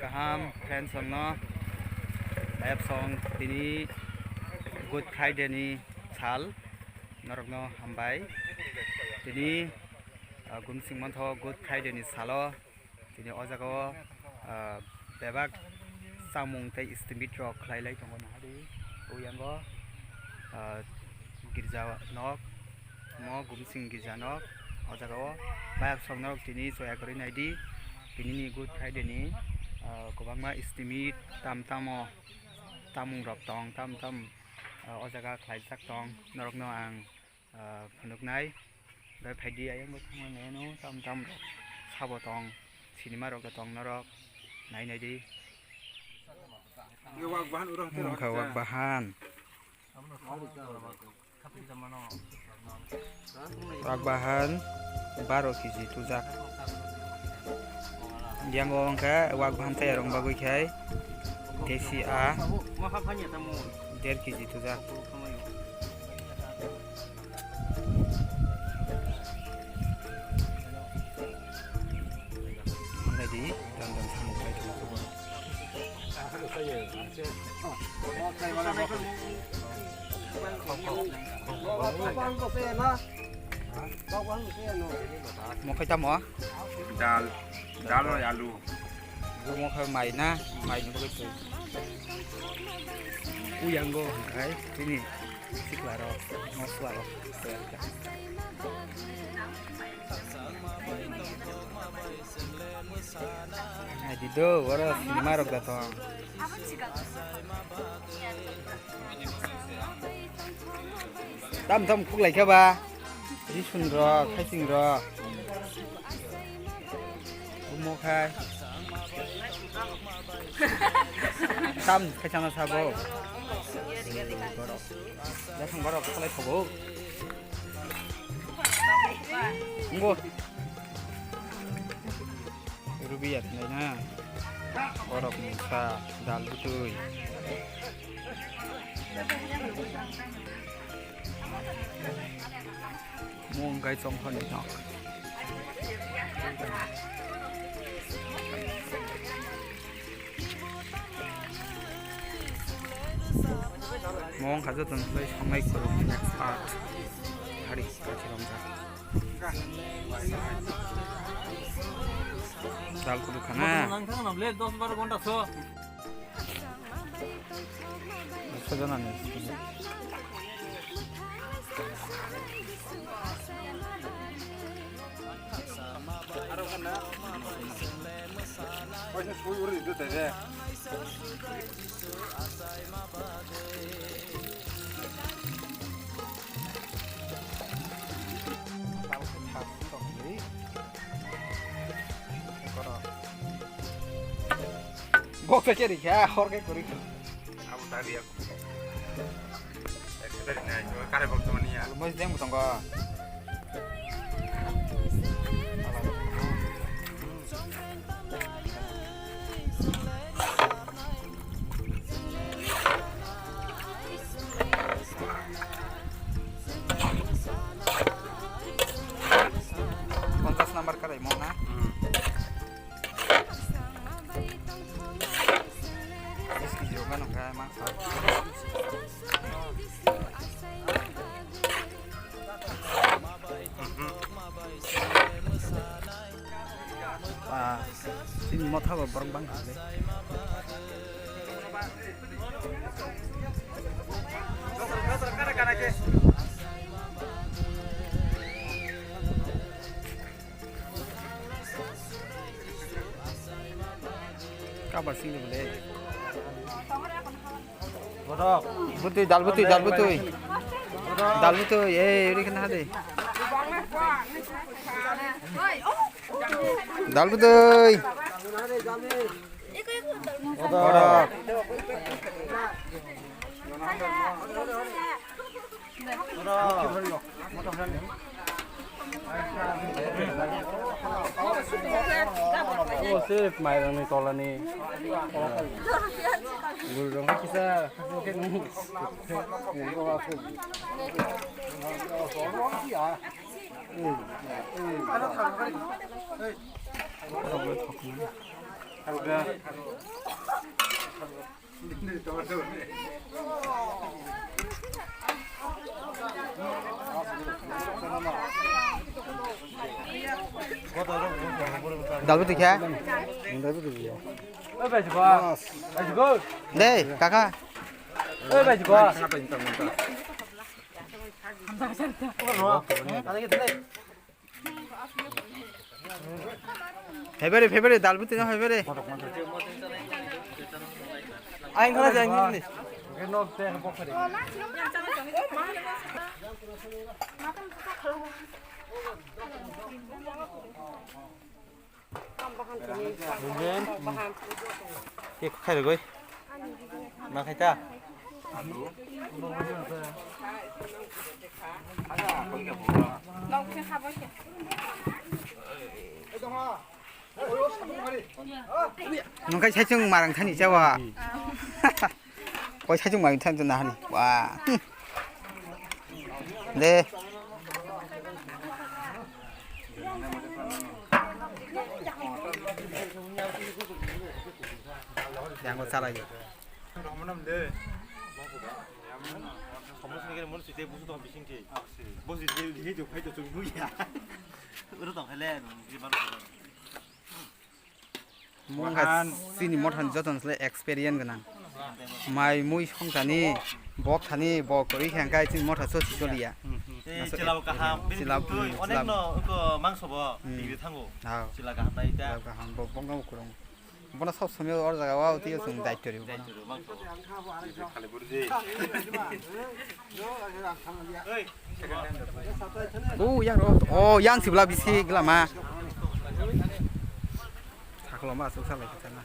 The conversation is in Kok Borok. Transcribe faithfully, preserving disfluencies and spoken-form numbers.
Kaham friends rokno, bayap song tini Good Friday ni sal, norokno hambai. Tini, ah, gumsing mantho Good Friday ni salo, tini o jaga o, ah, bebak chamung tei estimate rok khlai lai tongo, nahadi o yango, ah, girja nok. Mo gumsing girja nok o jaga o bayap song norok tini choya kwrwi naidi. Tini ni Good Friday ni, ah, kwbangma estimate tam tamo tamung rok tong, tam tam, ah, o jaga khlaijak tong, norokno ang, ah, phunuknai. Bai phaidi ayang bo thangmani ano tam tam rok sabo tong, sinima rok tong, norok nai naidi. Wak bahan. Wak bahan. Wak bahan baro kg tujak. Yang o wngkha wak bahan tei rong bagwi khai desi a der kg tujak. Naidi, dan dan samung khai tongo. Mo khai tamo? Dal, dal bai alu. Mo khai mai na, mai ni bagwi twi. Uyango hai tini sikla rok, mosla rok. Naidi do, oro sinima rok da tong. Tam tam khuk lai kha ba. Risun rok, khaising rok. Omo khai. Tam khaisano sabo. Borok. Jasong borok khalai thogo. Ngo. Rubi ya thinai na. Borok ni sa dal butui. Mung kai chong khani nok. Mung kha joto nai songnai khoro expert. Hari kachiromjak. Dal kudu khana. Nang thang na ble dos baro ghonta so. Ekso jona ni. Aro khana. Oy, sui uri itu teh. Bok sa kiri kha, hor kai kuri. Abu tadi aku. Dari na, kare bok teman ya. Lu mesti yang butong kau. Ponchas number kare mo na? Hmm. Bish kg o gano khe ma. Ah, chini motha bo borok bang kha le. Kabar sing de bole. Butui, dal butui, dal butui. Dal butui, eh, uri kena hade. Dal butui. Borok. O, se mairangni tolani. Gururok kisa, kisa khe nung. Dalbwtwi khe? Dei, kaka. February, February, dalbwtwi no February. Ang khana jang ni. Ke khai rogoi. Ma khai ta. Nungkai saichung marang thani chawa. Koi saichung marang thani na hani. Wa. De. Yang ko chalai. Somos ni kere mon site busu tong bising ke. Bo site ni je phai to chung buya. Uru tong hele ni mano. Mungkha chini mothani jotono se experience gwnang. Mai mui songthani, bok thani, bok kwrwi khe hwnkhe chini motha sosi choliya. Chilao kaham, chilao, chilao. Onek no ko mangso bo, hmm, tigri thango. Chila kaham nai ta. Chilao kaham, bo bongkha kwrwng. Bono sob somoi o jaga o twi chwng daityo rw bono. O yang ro, o yang sibla bisi glama. Saklo ma asuk salai khe na.